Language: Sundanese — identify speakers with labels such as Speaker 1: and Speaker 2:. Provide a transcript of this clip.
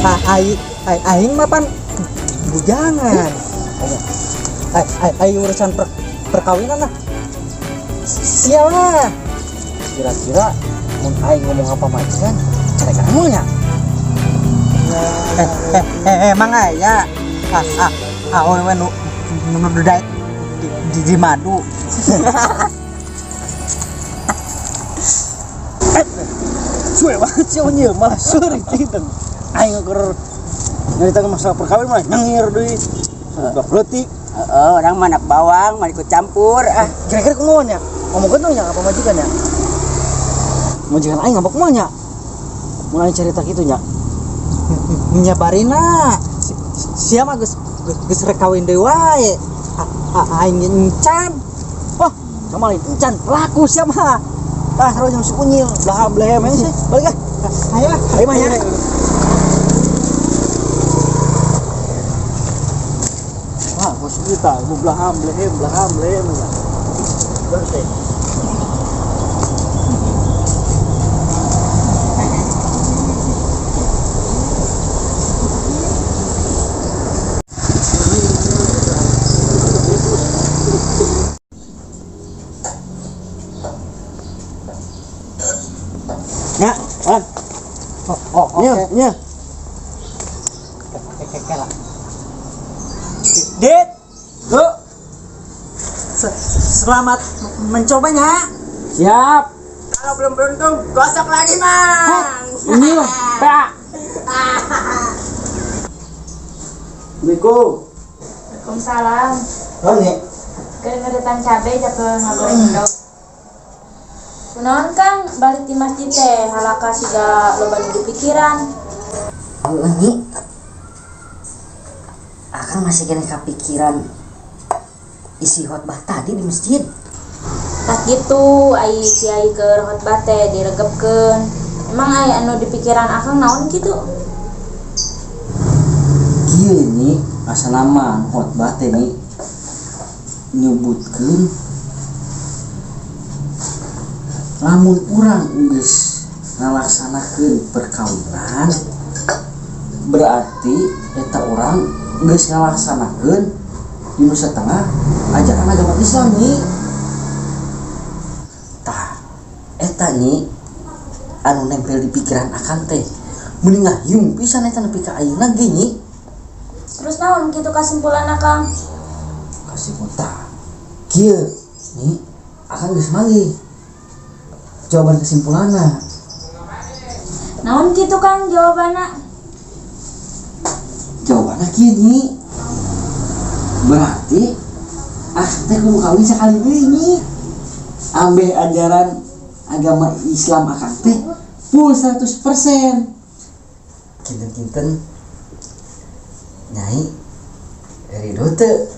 Speaker 1: Ah, ah, ai, ai, aing mah pan bujangan. Ai, ai, ai urusan perkawinan lah. Sial lah. Kira-kira mun aing ngomong apa majikan, cari kamu nya. Eh, eh, eh, emang aya. Ah, ah, ah, oh, nu nu nu daek di madu.
Speaker 2: Suwe banget sih unyil, malah seurik gitu. Aing keur nyarita masalah perkawinan malah nyengir deui. Budak leutik.
Speaker 3: Heeh, orang mah anak bawang, mah ikut campur ah.
Speaker 2: Kira-kira kumaha nya? Ngomongkeun tuh nya apa majikan nya? Majikan aing ngambek kumaha nya? Mun aing carita kitu nya.
Speaker 1: Nyabarina. Sia mah geus geus rek kawin deui wae. Aing encan.
Speaker 2: Wah, sama lain encan laku sia mah. Tah sarua jeung si Unyil, belah belah sih. Balik ah.
Speaker 1: Ayo,
Speaker 2: Ayo mah ya. Wah, bos kita mau belah belehem, belah belehem. Berarti. Ya, Wan.
Speaker 1: Oh, oh, oke.
Speaker 2: Nya, nya.
Speaker 1: Oke, oke lah.
Speaker 2: Dit. Go.
Speaker 1: Selamat mencobanya.
Speaker 2: Siap.
Speaker 3: Kalau belum beruntung, gosok lagi, Mang.
Speaker 2: Ini loh, Pak. Assalamualaikum.
Speaker 4: Waalaikumsalam.
Speaker 2: Oh, nih.
Speaker 4: Keur ngeuretan cabe jake ngagoreng endog. Kunaon, Kang, balik di masjid teh halaka siga loba nu dipikiran?
Speaker 5: Ini akang masih kena kepikiran isi khotbah tadi di masjid.
Speaker 4: Tak gitu, ai kiai keur khotbah teh diregepkeun. Emang ai anu dipikiran akang naon kitu?
Speaker 5: Kieu nih asa nama khotbah teh nih nyebutkeun lamun urang geus ngalaksanakeun perkawinan berarti eta urang geus ngalaksanakeun di Nusa Tengah ajaran agama Islam nih. Tah eta nih anu nempel di pikiran akang teh mending ngahiung pisan eta nepi ka ayeuna ge nyi.
Speaker 4: Terus naon kitu kasimpulan akang?
Speaker 5: Kasimpulan tah kieu nih akang geus manggih jawaban kesimpulanna.
Speaker 4: Naon kitu Kang jawabanna?
Speaker 5: Jawabanna kieu nyi. Berarti akang teh kudu kawin sakali deui nyi. Ambeh ajaran agama Islam akang teh full 100%. Kinten-kinten nyai ridho teu